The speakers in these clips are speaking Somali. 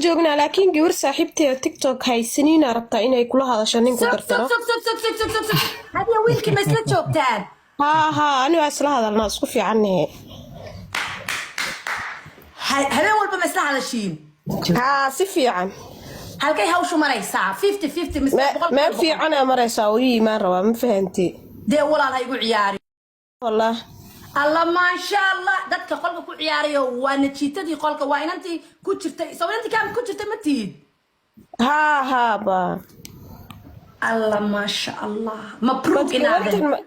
Joognaa, laakiin gabar saaxiibteeda TikTok haysaniina rabtaa inay kula hadasho ninku Sug. dardaro. Sug, sug, sug, sug, sug, sug, sug. Hadiya wiilkii ma isla joogtaan? Haa, ani waa isla hadalnaa, isku fiicannahe. Habeen walba ma isla hadashiin? Haa, si fiican. Halkay hawshu maraysaa? 50-50 mise 100%? Meel 100%? Fiicanaa maraysaa oo ii imaan rabaa, ma fahanti? Dee walaal, ha igu ciyaari. Wallah. Alla, maasha Allah, dadka qolka ku ciyaarayo waa najiitadii qolka, waa inantii ku jirtay. Soo inantii kaam ku jirtay ma tihid? Haa, ba. Alla, maasha Allah, mabruuk inaadan.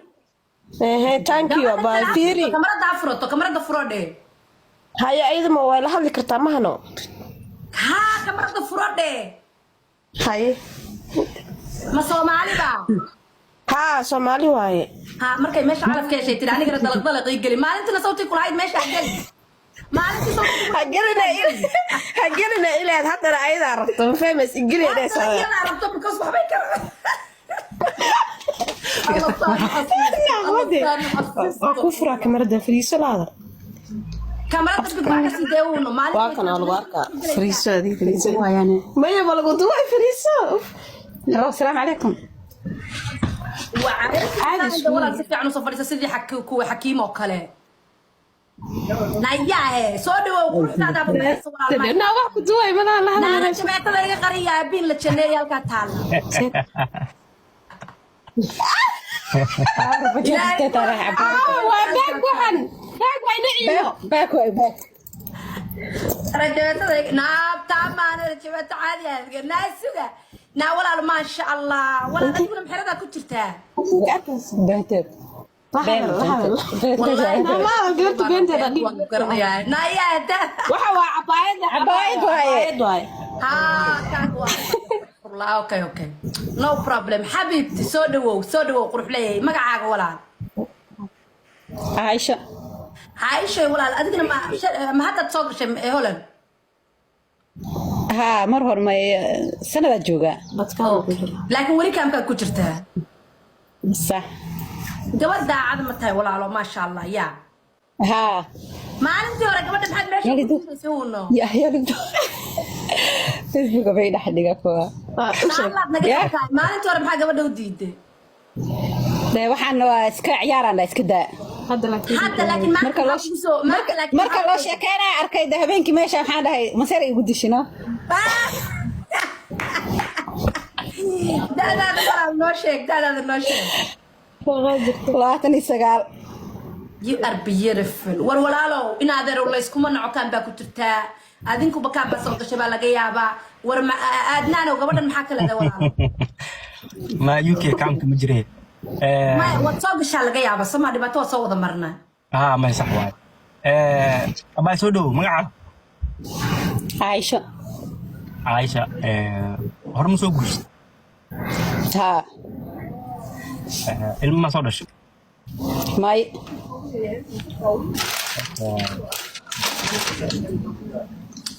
Ehe, thank you, ba, fiiri. Kamarada furato, kamarada furo dheh. Haya, ayadama waa la hadli kartaa, mahano? Haa, kamarada furo dheh. Haye. Ma Soomaaliba? Haa, Soomaali waaye. Ha, markay meesha calafka heshay tiri anigana dalaq dalaq ii geli. Maalintina sawtii kulahayd meesha ha geli, maalintii sawtii. Hagelina, hagelina ilaad haddana ayadaa rabto, ma fahmays? Igeliya dhehaysaa. Iyadaa rabto because waxbay ka. Allah saani xasuusto, Allah saani xasuusto. Waa ku furaa kamarada, fariiso laada. Kamarada big baa kasii deewuno maalin. Waa kana lagu arkaa, fariiso adiga, fariiso. Waayane. Maya, ma lagu duway, fariiso. Hello, asalaamu calaykum. Caadi walaal, si fiican usoo fadhiisa sidii kuwa xakiim oo kale. Nayaahe, soo dhawow, quruxdaada buuxisa walaal. Naa, wax ku duway malaha la naana hadlaya. Jabeetada iga qariya, aabiin la janeeya halkaa taalla. Waa baag, waxan baag waa ina ciimo. Back way back. Rajabeetada naabtaa maana rajabeeto caadi ah naa suga naa walaal, maasha Allah, walaal, adiguna maxeradaa ku jirtaa? Beenteed. Maama, gabarta beenteeda dhig. Waan garanayaa nayaa da. Waxa waa cabaayada. Cabaayad waaye. Cabaayad waaye. Haa, kaag waa okay, no problem. Xabiibti, soo dhawow, soo dhawow, qurux leeyahay. Magacaaga, walaal? Caaisha. Caaisha walaal, adigna ma haddaad soo gashay ee Holland? Haa, mar hore may sanadaa joogaa. Laakiin weli kaamkaad ku jirtaa? Sax. Gabadh daacad ma tahay, walaalo? Maasha Allah, yaa. Haa. Maalintii hore gabadha maxaad meesha ku diidaysay, uuno? Yalido Facebooka bay dhex dhiga kuwa. Allaad naga tahay, maalintii hore maxaa gabadha u diiday? Dee waxaan waa iska ciyaaraan, iska daa. Hadda laakiin Hadda laakiin maanta Marka loo maxaa kugu soo maanta laakiin marka loo sheekeynaya arkay de habeenkii meesha, waxaan dhahay maseer igu dishino. Da'daada, walaal, noo sheeg, da'daada noo sheeg. 29. You are beautiful. War walaalow, in adeerow, layskuma naco, kaan baa ku jirtaa, adinkuba kaan baa soo gashay baa laga yaabaa. War ma aadnaanow, gabadhan maxaa ka leedahay, walaalo? Ma UK kaamka ma jire. Maya, waad soo gashaa laga yaabaa, somaa dhibaato waa soo wada marnaa. Haa, may sax waaye. Abaa, soo dhow, magaca? Caaisha. Caaisha, hore ma soo guursatay? Haa. Ilmo ma soo dhashay? May.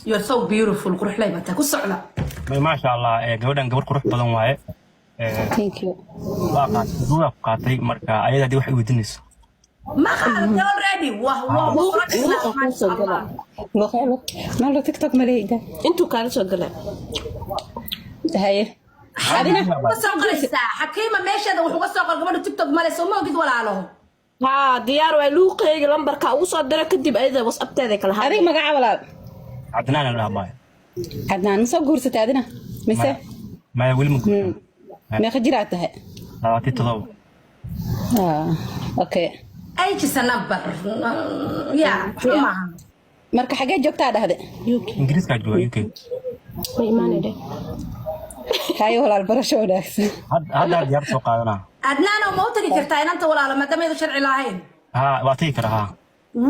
You are so beautiful, quruxley baa tahay, ku socda. May, maasha Allah, gabadhan gabar qurux badan waaye. Thank you. Waa qaatay, duugaa ku qaatay, marka ayada haddii wax i weydiinayso. Ma qaadatay already? Wah wah, maasha Allah. Malo TikTok ma lehida. Intuu kaala soo galaa. Haye, adina? Uga soo qoraysaa Xakiima meesheeda, wuxuu uga soo qor gabadha TikTok male, soo ma ogid, walaalo? Haa, diyaar waay, luuqeyga lambarka ugu soo dira, kadib ayada WhatsAppteeda kala hadlay. Adiga magaca, walaal? Cadnaan la dhahaa baay. Cadnaan, ma soo guursatay adina mise? Maya, weli ma guursan. Meeqa jiraad tahay? 27. Ah, okay. Age is a number ya, waxba maaha. Marka xagee joogtaa dhahde? Ingiriiskaa jooga, UK. Ma imaanay dheh. Haye walaal, barasho wanaagsan. Hadda diyaar soo qaadanaa. Adnaanow, ma u tagi kartaa inanta, walaalo, maadaama ayadu sharci lahayn? Haa, waa tagi karaa, haa.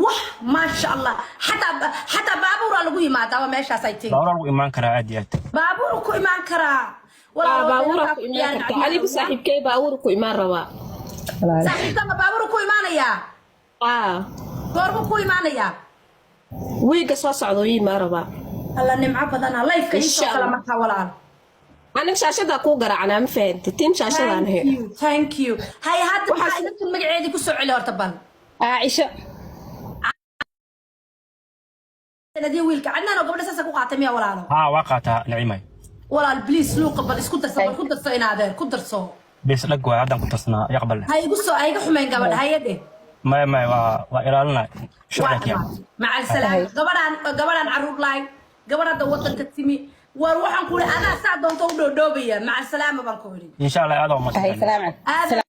Wah, maasha Allah, xataa baabuuraa lagu yimaadaaba meeshaas, I think. Baaburaa lagu imaan karaa, aad iyo aad. Baabuur ku imaan karaa. Baabuura ku imaan kartaa, adigu saaxiibkey baabuur ku imaan rabaa. Saaxiibkama baabuur ku imaanayaa? Aa. Goormuu ku imaanayaa? Wiiga soo socda uu imaan rabaa. Alla, nimco badana lifeka iisoo Insha kala Allah. Markaa, walaal. Aniga shaashadaa kuu garaacnaa, ma fahanti? Tiim shaashadaan Thank he. you, thank you. Hay, hadda maxaa idinkan magaceedii ku soo celi horta bal. Caaisha. Adiga wiilka Cadnaan oo gabadha saasa ku qaatay miya, walaalo? Haa, waa qaataa, Nacimay. Walaal, please, luuqa bal isku darso, bal ku darso inaadeer, ku darso. Bes, dhag waay, haddaan ku tarsanaa, yaqbal. Ha igu soo, ha iga xumayn gabadha, hayadhe. Maya, maya, waa ilaalinay Waa shucurkiya. dhamaatay, macal salaam. Gabadhaan, gabadhaan caruur lahayn, gabadh hadda wadanka timi. War waxaan ku idhi, adaa saa doonto u dhoodhoobaya. Macal salaama baan ku idhi. Insha Allah, aad waa Hay. mahadsantahay. Salaam. Aad.